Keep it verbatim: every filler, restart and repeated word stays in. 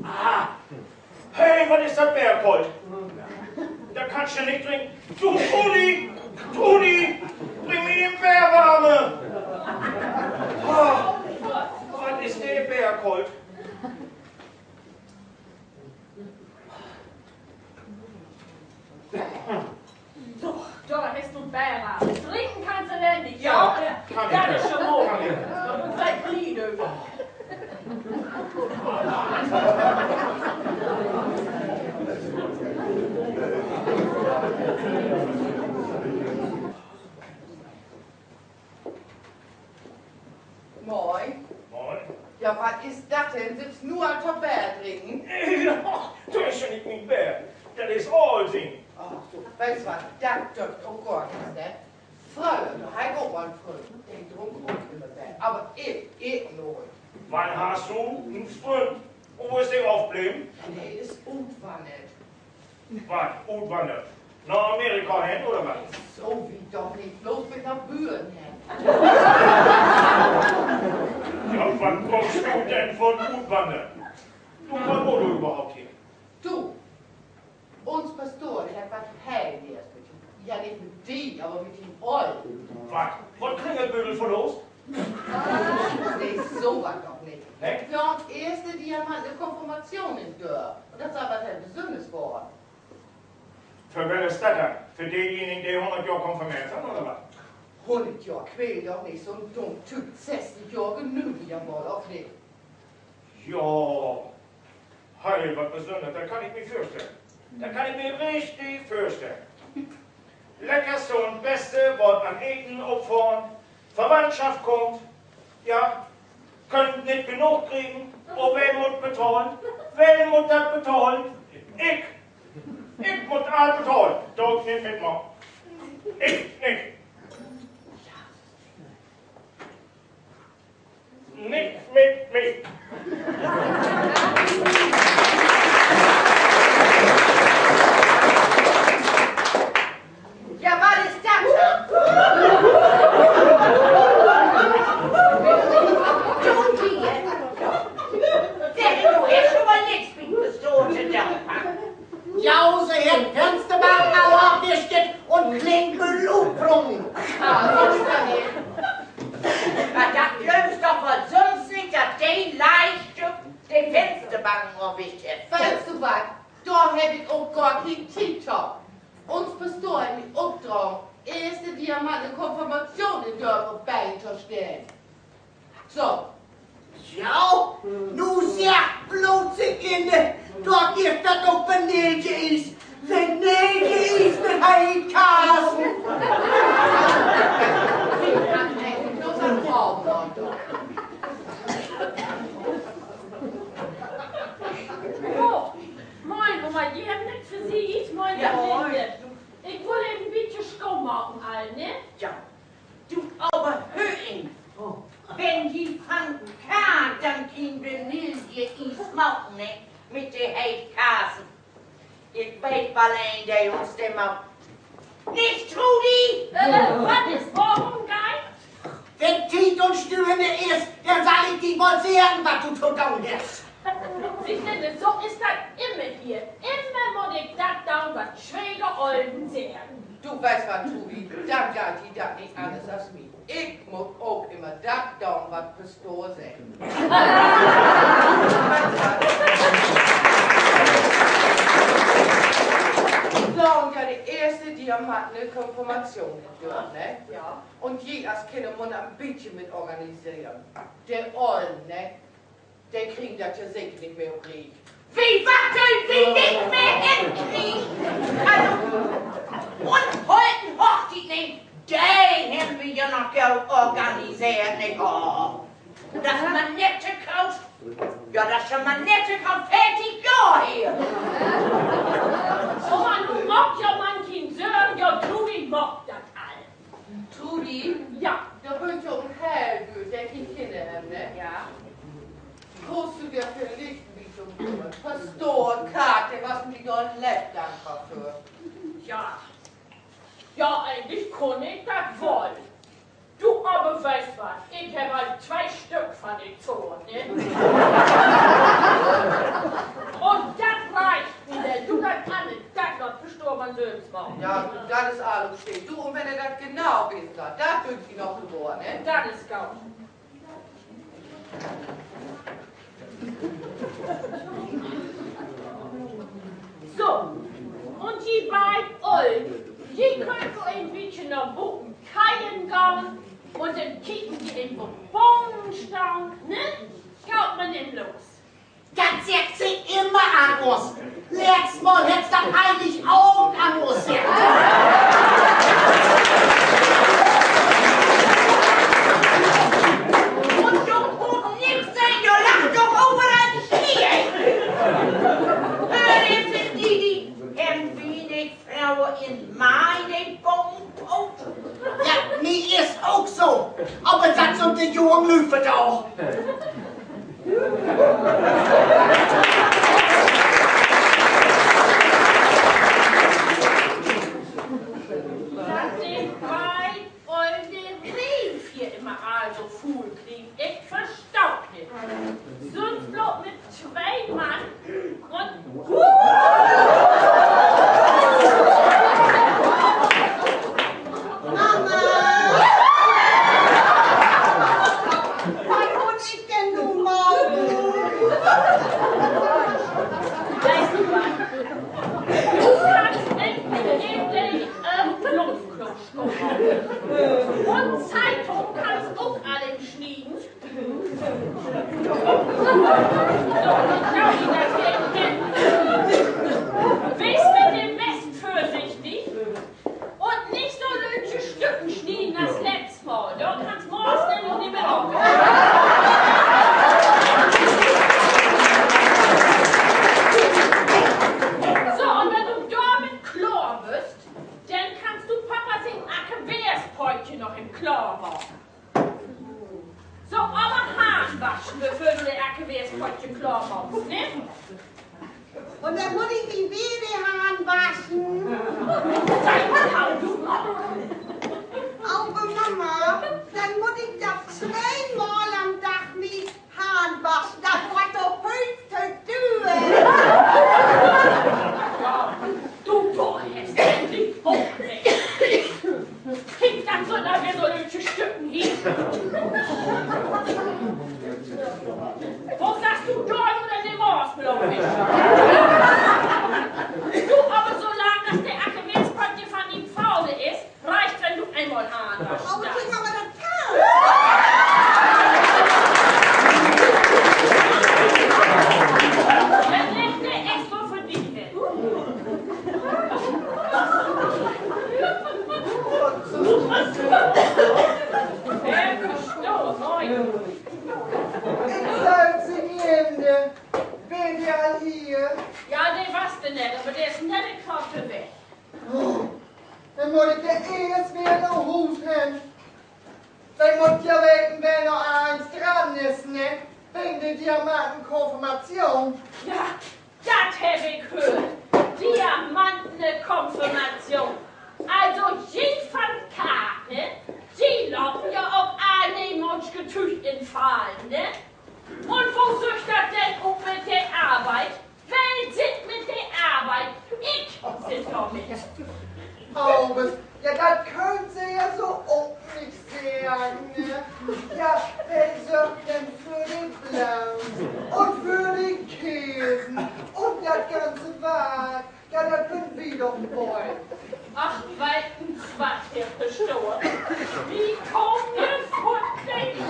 Ah, hey, wat is dat Beer koolt! Dat kannst du nich drinken. Du, Trudi! Trudi! Bring mi en Beer Warme! Ah, wat is de Beer koolt! So, dor hest du Beer. Drinken kannst du denn nich, ja? Ja, kann ik. Dat is ja mooi. Dor bün ik gliek över. Moin. Moin. Ja, wat is dat denn? Sittst nu al to Beer drinken? Ja, dat is ja nich mien Beer. Dat is Aal sien. Ach so, weetst wat, dat düügt ok gor nix, ne? Fröher, dor harr ik ok mal en Fründ, de drunk ok ümmer Beer. Aver ik, ik nooit. Wann harrst du en Fründ? Un wo is de afbleven? De is utwannert. Wat, utwannert? Na Amerika hen, oder wat? So wiet doch nich, bloots bit na Büren hen. Ja, wat bruukst du denn för en Utwannern? Du, wat wullt du överhaupt hier? Du, uns Pastor, de hett wat heel Nee'es mit di. Ja, nich mit di, aver mit dien Ollen. Wat? Wat, Klingelbödel von Oost? Nee, so wat doch nich. Nee? För uns eerste Diamant 'ne Konfirmation in Dörp. Un dat sall wat heel Besünners worrn. För well is dat denn? För dejenige, de hunnert Johr konfirmeert sünd, oder wat? Hunnert Johr, quäl doch nich, so'n dumm Typ. Sösstig Johr genöögt ja woll, of nich? Ja, heel wat Besünners, dat kann ik mi vörstellen. Dat kann ik mi richtig vörstellen. Leckerste un Beste warrt an Eten opfahren, Verwandtschaft kummt, ja, köönt nich genoog kriegen, un well mutt betahlen? Well mutt dat betahlen? Ik! Ik mutt all betahlen, dor ik nich mitmaak. Ik nich. Nich mit mi. Ja, wat is dat denn? Du hier! Segg, du hest aver nix mit Bestoven to doon. Ja, se hett Finsterbank al ofwischt un Klingelbödel utbrungen. Ah, so is dat. Ja, dat glöövst doch woll sülvst nich, dat de Leihstück de Finsterbank ofwischt hett. Weetst du wat? Dor heff ik ok gor keen Tiet to. Uns Pastor hett mi opdragen, eerste Diamant 'ne Konfirmation in Dörp op Been to stellen. So. Ja, nu segg bloots, Inge, dor gifft dat ok Vanillees. Vanillees mit Heidkarsen. Oh, moin, Oma, ji hebbt nix för Se? Moin, Herr Linde. Ik wull even en bietje Schomaken halen, ne? Ja. Du, aver höör eens, wenn ji van Kaat denn keen Vanillees maken, ne, mit de Heidkarsen. Ik weet woll een, de uns de maakt. Nich, Trudi? Äh, wat is, worum geiht? Wenn Tiet un Stünn is, denn sall ik di woll seggen, wat du to doon hest. Siehst du, so is dat immer hier. Immer mutt ik dat doon, wat Swegerollen seggt. Du weetst wat, Trudi, denn geiht di dat nich anners as mi. Ik mutt ok immer dat doon, wat Pastor seggt. So, un ja, de eerste Diamant 'ne Konfirmation in Dörp, ne? Ja. Un ji as Kinner mutt en bietje mit organiseren. De Ollen, ne? De kriegen dat ja seker nich mehr op Reeg. Wie, wat, de, wi nich mehr henkriegen? Also, un holt en Hochtiet nehmen, de hebbt wi ja noch goot organiseert, nich wahr? Un dat Manettekoot, ja, dat Manettekoot, veertig Johr her. Oma, nu maak jo man keen Sörgen, jo, Trudi maakt dat all. Trudi? Ja. Dor bünt jo en heel Bült, de keen Kinner hebbt, ne? Ja. Kunnst du di villicht en bietje üm kümmern? Pastor Kaat, de was mi dor leep dankbar för. Ja. Ja, egentlich kunn ik dat woll. Du, aver weetst wat, ik heff al twee Stück van de Zoort. Is allens still. Du, un wenn he dat genau weten deit, dat dünkt mi noch to wohr, ne? Dat is goot. So, un ji beid Ollen, ji köönt nu en bietje na buten keihen gahn un denn kieken wi in, wo Bohnen staht, ne? Gaht man denn los. Dat seggt se immer, Agnes. Letzt Mal hett se dat Heiligavend an us seggt. Un jo, un nix seggen, jo, lacht doch överall nich hier. Hör, Didi, hebbt wi nich Froen in Mainz, de Bohnen kookt? Ja, mi is ok so. Aver dat sünd de jungen Lüüd vandaag. Dat de beid Ollen de Reev hier immer all so vull kriegt, ik verstah dat nich. Sünst bloots mit twee Mann un Mama! Wat mutt ik denn nu maken? Weetst du wat? Du kannst endlich in de, äh, Bloomklo Un Zeitung kannst ok all snieden. Wees mit de Mest vörsichtig un nich so lüttje Stücken snieden as letzt Mal. Dor kannst morgens nämlich nich mehr op. So, un wenn du dormit klaar büst, denn kannst du Papa sien Ackerweerspottje noch even klaar maken. So, aver Hahn waschen, bevör du de Ackerweerspottje klaar maakst, ne? Un denn mutt ik mi weer de Hahn waschen. Aver Mama, denn mutt ik ja tweemal an'n Dag mi Hahn waschen, dat warrt doch hööchst to düer. Du, du hest endlich ok recht. Kiek, dat sünd al weer so lüttje Stücken hier. Wo saggst du dor nu denn de Moors blot is? Du, aver so lang as de Ackerweerspottje van dien Vader is, reicht, wenn du eenmal Hahn waschen deist. Aver kiek mal, wat dat kann. Denn legg de extra för di hen. Ik sall se nehmen, de, bün de al hier? Ja, de was dor nett, aver de is nett graad weg. Denn mutt ik ja eerst weer na Huus hen. Se mutt ja weten, wer nu allens dran is, ne? Wegen de Diamantenkonfirmation. Ja, dat heff ik höört. Diamantenkonfirmation. Also, ji van Kark, ne? Ji laten ja ok all neemaansche Tüüg infallen, ne? Un wo süht dat denn ut mit de Arbeit? Well sitt mit de Arbeit? Ik sitt dor mit. Aver, ja, dat köönt Se ja so ok nich seggen, ne? Ja, well sörgt denn för de Blomen un för de Kersen un dat ganze Wark? Ja, dat köönt wi doch woll. Ach, weetst wat, Herr Pastor? Wi kaamt nu foort, denk ik.